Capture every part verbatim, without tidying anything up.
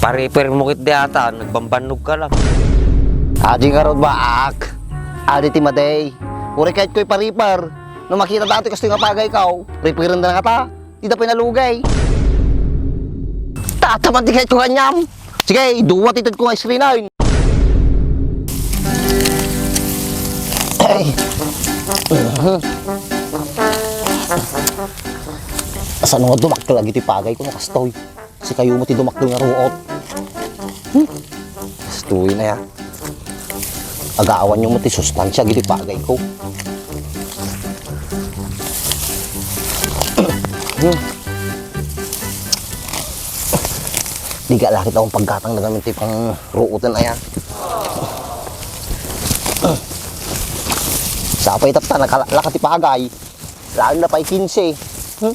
Ipa-repair mo ket dayta, nagbambannog ka lang. Adi ngarud, baak. Adi ti madi. Uray kayatko ipa-repair. No makita daytoy kastoy nga pagayko, repairenda ngata. Dida pay nalugay. Tataman ti kayatko kaniam. Sige, dua ti itedko nga screen. Ay. Saan nga dumakkel dagiti pagayko no kastoy? Sikayo met ti dumakkel nga ruot. Hmm? Kastoy na ya. Agawanyo met ti sustansia dagiti pagayko. Hmm. Diak la ket awan paggatang na ngamin ti pangruoten aya. Sapay tatta, nakalaklaka ti pagay. Laeng na pay kinse. Hmm?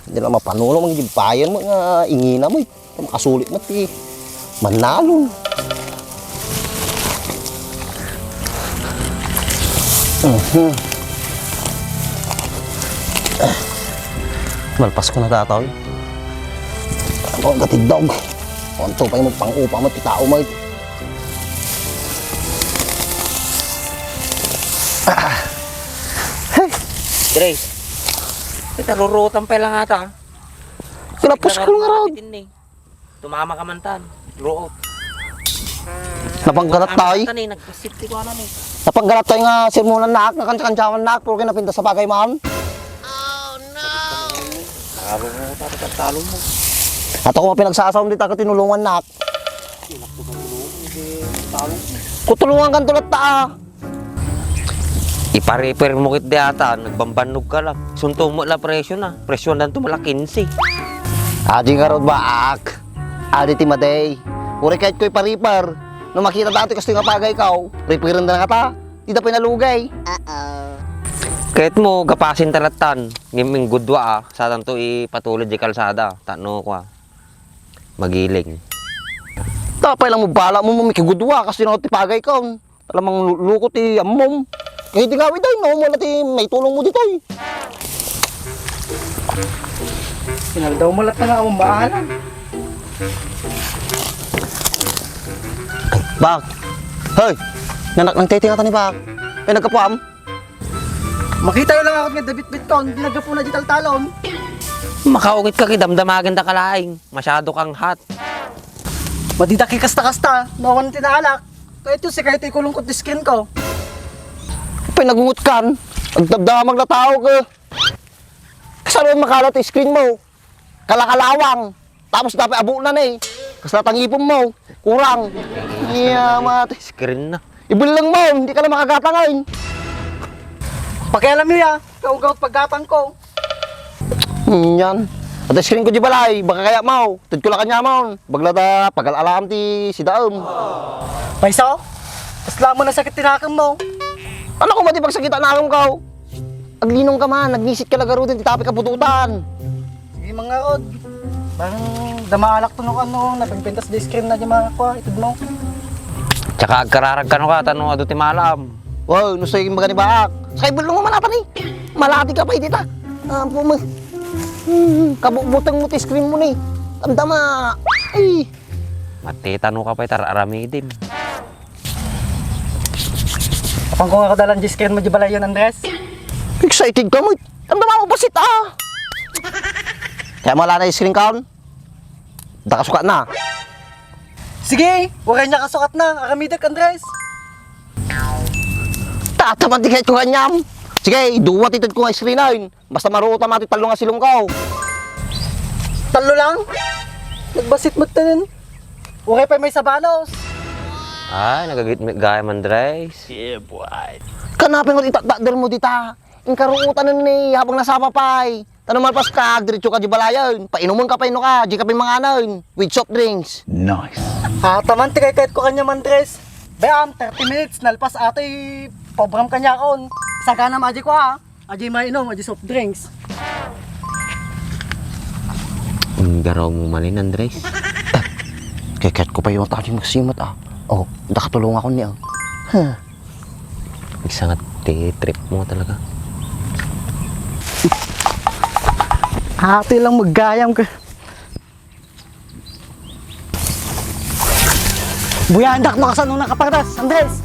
Dina mapanulong, mangidibpayan mo nga ingina mo, eh. Makasulit mo ti mannalon. Mhm. Malpasko na daytoy. Ako ang katiddog. Konto pa yung pangupa mo, ti tao mo, eh. Ah. Hey! Grace, ita, rurutan pa lang ata. Kinapos ko nga raw. Tumama ka man tan. Ruot. Napanggalat tayo. Tan, eh, nagpasipti ko, ano, eh. Napanggalat tayo nga sermonan na ak, nga kantsa-kantsawan na ak, pero kinapintas sa bagay man. Nakaruruot ako sa talon mo. At ako nga pinagsasaw, di ta ka tinulungan na ak. Kutulungan kan tulat ta, ah. Ipa-repair mo ket dayta, nagbambannog ka lang. Sunto mo la presyo na. Presyo na to, mala kinse. Adi ngarud, baak. Adi ti madi. Uray kayatko ipa-repair. No makita daytoy kastoy nga pagayko, repairenda ngata. Dida pay nalugay. Kayat mo, gapasin ta lattan. Ngem inggudua, ah. Satanto ipatulid di kalsada. Tano ko, ah. Magiling. Tapay lang mo bala mo, mikigudua, kastoy na ti pagayko. Alamang lu-, luko ti ammom. Eh, di nga, widay, no? Wala ti maitulong mo ditoy. Sinaldaw mo latta nga awan maalam. Ay, Bak. Hoy! Nanak ng tete nga tani, Bak. Ay, nagkapuam? Makita yo lang ako nga dabitbit ko, hindi nagkapu na di taltalon. Makaungit ka, kidamdamagan da ka laing. Masyado kang hot. Madidaki kasta-kasta, no, awan ti naalak. Kaya ito, si kahit ikulong ko ti screen ko. Pinagungot kan, agdabdamag na tao ka. Kasano yung makalat ti screen mo? Kalakalawang. Tapos dapat abo na ni. Kasla tangipon mo. Kurang. Iya, mati. Screen na. Ibulong mo, hindi ka na makagatangan. Pakialam niya, kaugaw paggatang ko. Hmm, yan. At screen ko di balay, baka kaya mo. Tud ko la kanya mo. Bagla da, pagal-alam ti sidaem. Paiso? Kasla mo na sakit tinakam mo. Ano ko mati pagsakit anakam ko? Aglinong ka man, nagnisit ka lagarudan ti tapik a pututan. Sige, mangarod. Parang damaalak to no kano, napagpintas di screen na di mga kwa, itud mo. Tsaka agkararag kano ka, tano adu ti malam. Wow, no say maga ni baak. Say bulong mo manatan eh. Malati ka pa, hindi ta. Ah, puma. Hmm, kabubutang mo ti screen mo ni. Tamtama. Ay. Matitano ka pa, itar aramidim. Apang ko nga kadalan di screen mo di balayon, Andres? Excited ka mo. Ang dama mo pasit, ah. Kaya mo lang na screen count? Daka sukat na. Sige, waray niya kasukat na. Aramidek, Andres. Tataman di kahit ko kanyam. Sige, duwa titud ko nga screen na yun. Basta maruot a mati tallo nga silong ko. Tallo lang? Nagbasit mo tanin. Uray pa may sabanos. Ay, nagagitmit gayam, Andres. Yeah, boy. Kanapin mo itatdakder mo dita. Inkaruotan ni habang nasapa pay. Tano malpas ka, agdiretso ka di balayan. Painuman ka, paino ka, di ka pay manganan. With soft drinks. Nice. Ah, taman, tikay kayat ko kanya, Andres. Bayam, thirty minutes, nalpas atoy, pobram kanya kon. Sagana, maji ko, ah. Adi mainom, adi soft drinks. Ang garaw mo manin, Andres. Keket ko pa yung tadi magsimot, ah. Oh, nakatulong ako niya. Huh. Isa nga ti trip mo talaga. Ate lang maggayam ka. Buyaendak no kasano nakapardas, Andres!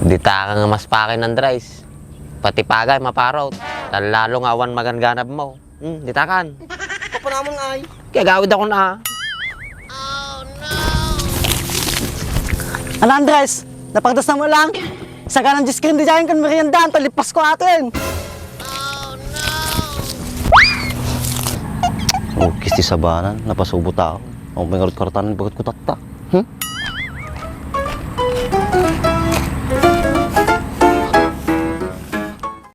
Dita ka nga maspakin, Andres. Pati pagay, maparot. Tan lalo nga awan maganganabmo. Hmm, ditakan. Papanamon nga ay. Kaya gawid ako na. Ano, Andres? Napardasnam lang? Saka ng ice cream di dyan kan merienda, talipas ko atin. Oh, kisti sabanan, napasubo tao. Ang pangarot-karotan ng bagat ko tatta. Hmm?